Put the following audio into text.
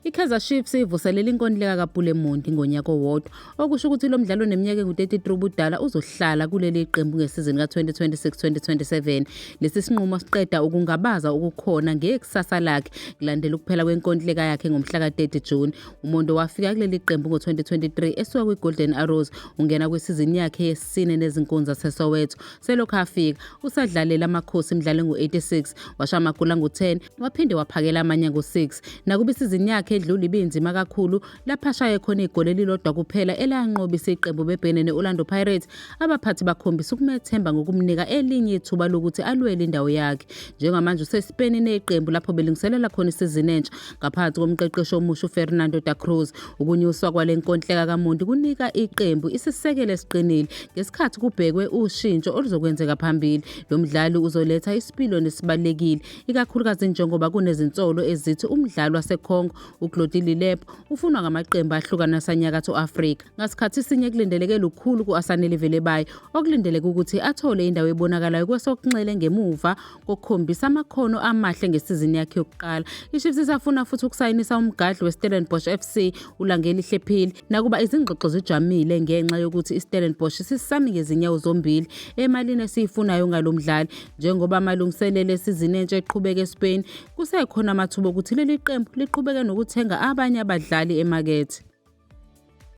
IKaizer Chiefs ivuselela inkontileka kaPule Mondi ngonyaka owodwa, okusho ukuthi lo mdlali oneminyaka engu-33 ubudala uzohlala kuleli qembu ngesizini ka-2026-2027. Lesi sinqumo siqeda ukungabaza okukhona ngekusasa lakhe kulandela ukuphela kwenkontileka yakhe ngomhla ka-30 Juni. UMondo wafika kuleli qembu ngo-2023 esuka kwiGolden Arrows, ungena kwisizini yakhe yesine nezinkunzi zaseSoweto. Selokhu afika, usadlalela Amakhosi imidlalo engu-86, washaya amagoli angu-10, waphinde waphakela amanye angu-6. Nakuba isizini yakhe edlule ibinzima kakhulu, lapho ashaye khona igoli elilodwa kuphela elanqobisa iqembu bebhekene ne-Orlando Pirates, abaphathi bakhombisa ukumethemba ngokumnika elinye ithuba lokuthi alwele indawo yakhe. Njengamanje usesipeni neqembu lapho belungiselela khona isizini entsha ngaphansi komqeqeshi omusha uFernando da Cruz. Ukunyuswa kwale nkontileka kaMondi kunika iqembu isisekelo esiqinile ngesikhathi kubhekwe ushintsho oluzokwenzeka phambili. Lo mdlali uzoletha isipiliyoni esibalulekile, ikakhulukazi njengoba kunezinsolo ezithi umdlali waseCongo uGlody Lilepo ufunwa ngamaqembu ahlukana aseNyakatho Afrika. Ngasikhathi sinye kulindeleke lukhulu ku-Asanele Velebayi okulindeleke ukuthi athole indawo ebonakalayo kwesokunxele ngemuva kokukhombisa amakhono amahle ngesizini yakhe yokuqala. IChiefs isafuna futhi ukusayinisa umgadli weStellenbosch FC uLangelihle Phili nakuba izingxoxo zijamile ngenxa yokuthi iStellenbosch sisami ngezinyawo zombili emalini esiyifunayo ngalo mdlali. Njengoba amalungiselelo esizini entsha eqhubeka eSpain, kusekhona amathuba okuthi leli qembu liqhubeke nokuthenga abanye abadlali emakethe.